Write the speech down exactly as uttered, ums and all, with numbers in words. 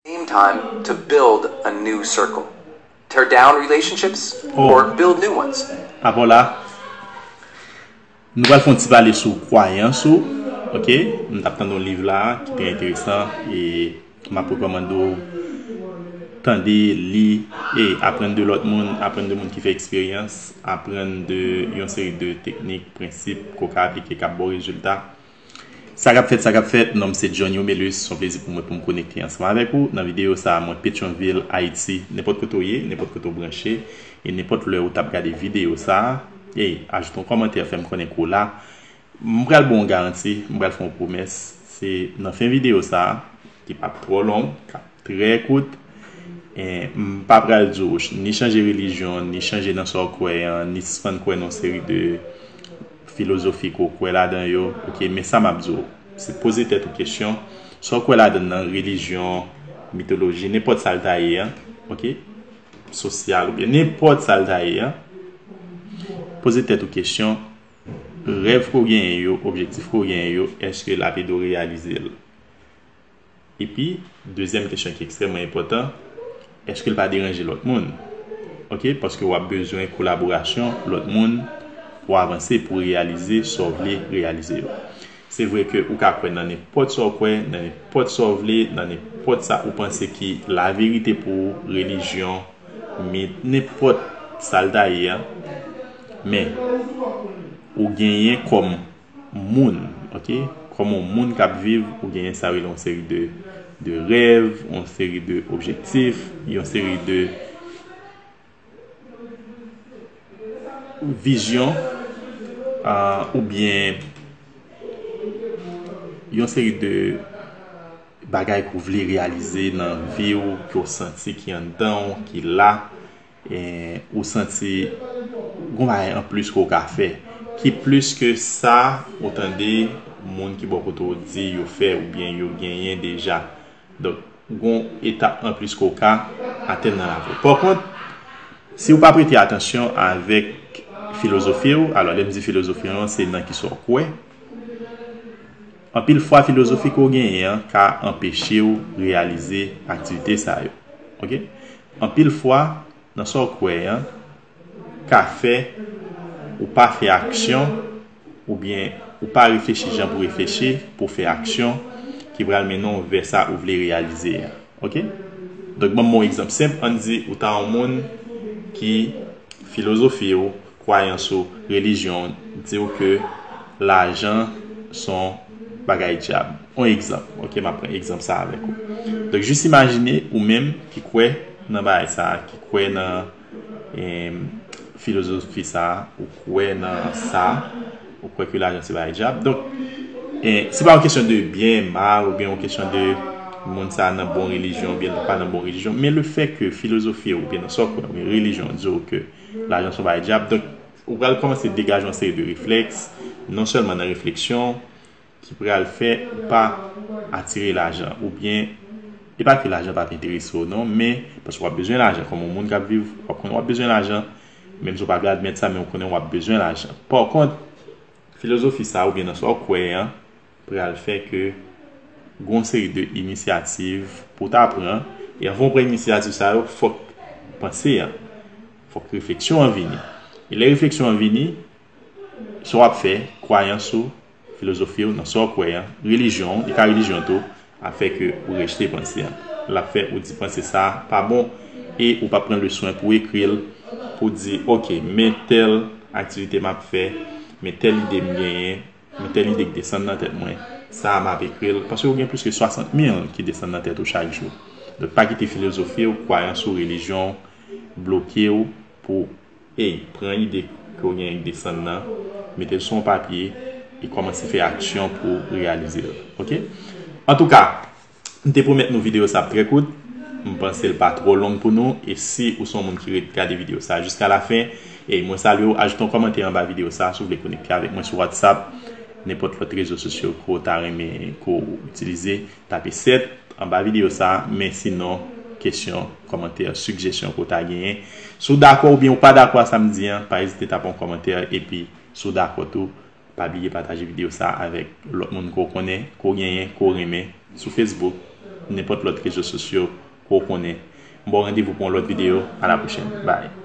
Same time to build a new circle. Tear down relationships or build new ones. Apre la, nou pral fè yon ti pale sou kwayans ou. Ok, m t ap tande yon liv la ki te enteresan e m ap rekòmande w tande, li e aprann de lòt moun, aprann de moun ki fè eksperyans, aprann de yon seri de teknik, prensip ke w ka aplike k ap ba w rezilta. Sa k ap fèt, sa k ap fèt, non m se Johnny Omelus, se yon plezi pou mwen pou m konekte ansanm avèk ou nan videyo sa a. Mwen Petyonvil, Ayiti, nenpòt kote w ye, nenpòt kote w branche, e nenpòt lè ou t ap gade videyo sa a, e ajoute yon kòmantè, fè m konnen ke w la. M pral ba w yon garanti, m pral fè yon pwomès, se nan fen videyo sa a, ki p ap twò long, k ap trè kout, e m pa pral di w ni chanje relijyon, ni chanje nan sa w kwè an, ni sispann kwè nan yon seri de filozofi ke w kwè ladan yo. Ok, men sa m ap di w, se poze tèt ou kesyon, sa w kwè ladan nan relijyon, mitoloji, nenpòt sa l ta ye an, ok, sosyal oubyen nenpòt sa l ta ye an, poze tèt ou kesyon, rèv ke w genyen yo, objektif ke w genyen yo, èske l ap ede w reyalize l? Epi, dezyèm kesyon ki ekstrèmman enpòtan, èske l pa deranje lòt moun? Ok, paske w ap bezwen kolaborasyon lòt moun pou avanse, pou reyalize sa w vle reyalize yo. Se vre ke ou ka kwè nan nenpòt sa w kwè, nan nenpòt sa w vle, nan nenpòt sa ou panse ki laverite pou ou, relijyon, mit, nenpòt sa l ta ye a. Men, ou genyen kòm moun, ok? Kòm yon moun k ap viv, ou genyen sa rele yon seri de, de rèv, yon seri de objektif, yon seri de vizyon, ah, oubyen yon seri de bagay ke w vle reyalize nan vi w, ke w santi ki anndan w, ki la, e ou santi gon bagay anplis ke w ka fè, ki plis ke sa ou tande moun ki bò kote w di yo fè oubyen yo genyen deja. Donk, gon etap anplis ke w ka atenn nan lavi w. Pakont, si w pa prete atansyon avèk filozofi w, alò lè m di filozofi w, se nan kisa w kwè, anpil fwa filozofi ke w genyen an ka anpeche w reyalize aktivite sa yo. Ok? Anpil fwa, nan sa w kwè an, ka fè ou pa fè aksyon, oubyen ou pa reflechi jan pou reflechi, pou fè aksyon ki pral mennen w vè sa ou vle reyalize a. Ok? Donk, ban m yon egzanp senp, ann di ou ta yon moun ki filozofi w, kwayans ou, relijyon w di w ke lajan se yon bagay dyab. Yon egzanp, ok, m ap pran egzanp sa avèk ou. Donk, jis imajine ou menm ki kwè nan bagay sa, ki kwè nan em, filozofi sa, ou kwè nan sa, ou kwè ke lajan se bagay dyab. Donk, e, se pa yon kesyon de byen, mal, oubyen yon kesyon de moun sa nan bon relijyon, oubyen li pa nan bon relijyon, men le fè ke filozofi oubyen nan sa w kwè, oubyen relijyon di w ke lajan se yon bagay dyab, donk, ou pral kòmanse degaje yon seri de reflèks, non sèlman nan refleksyon, ki pral fè ou pa atire lajan, oubyen e pa ke lajan p ap enterese w non, men paske w ap bezwen lajan, kòm yon moun k ap viv, w ap konnen w ap bezwen lajan, menm si w pa vle admèt sa, men w konnen w ap bezwen lajan. Pakont, filozofi sa oubyen nan sa w kwè an pral fè ke gon seri de inisyativ pou w ta pran, e anvan w pran inisyativ sa yo, fòk panse an, fòk refleksyon an vini. E lè refleksyon an vini, sa w ap fè, kwayans ou, filozofi w, nan sa w kwè an, relijyon w, e ka relijyon tou, ap fè ke ou rejte panse an. L ap fè ou di panse sa a pa bon, e ou p ap pran le swen pou w ekri l, pou w di, ok, men tèl aktivite m ap fè, men tèl ide m genyen, men tèl ide k desann nan tèt mwen, sa a m ap ekri l, paske ou gen plis ke swasant mil ki desann nan tèt ou chak jou. Donk, pa kite filozofi w, kwayans ou, relijyon w bloke w pou Ey, pran ide ke w genyen k desann nan, mete l sou yon papye, e kòmanse fè aksyon pou w reyalize l. Ok? Antouka, m te pwomèt nou videyo sa ap trè kout. M panse l pa twò long pou nou. E si ou se yon moun ki ret gade videyo sa jiska lafen, ey, mwen salye w. Ajoute yon kòmantè anba videyo sa si w vle konekte avèk mwen sou WhatsApp, nenpòt lòt rezo sosyo ke w ta renmen ke w itilize. Tape sèt anba videyo sa a, men sinon, kesyon, kòmantè, sijesyon ke w ta genyen. Si w dakò oubyen ou pa dakò a sa m di an, pa ezite tape yon kòmantè, epi si w dakò tou, pa bliye pataje videyo sa a avèk lòt moun ke w konnen, ke w genyen, ke w renmen, sou Facebook, nenpòt lòt rezo sosyo ke w konnen. M ba w randevou pou yon lòt videyo. A la pwochèn. Bye.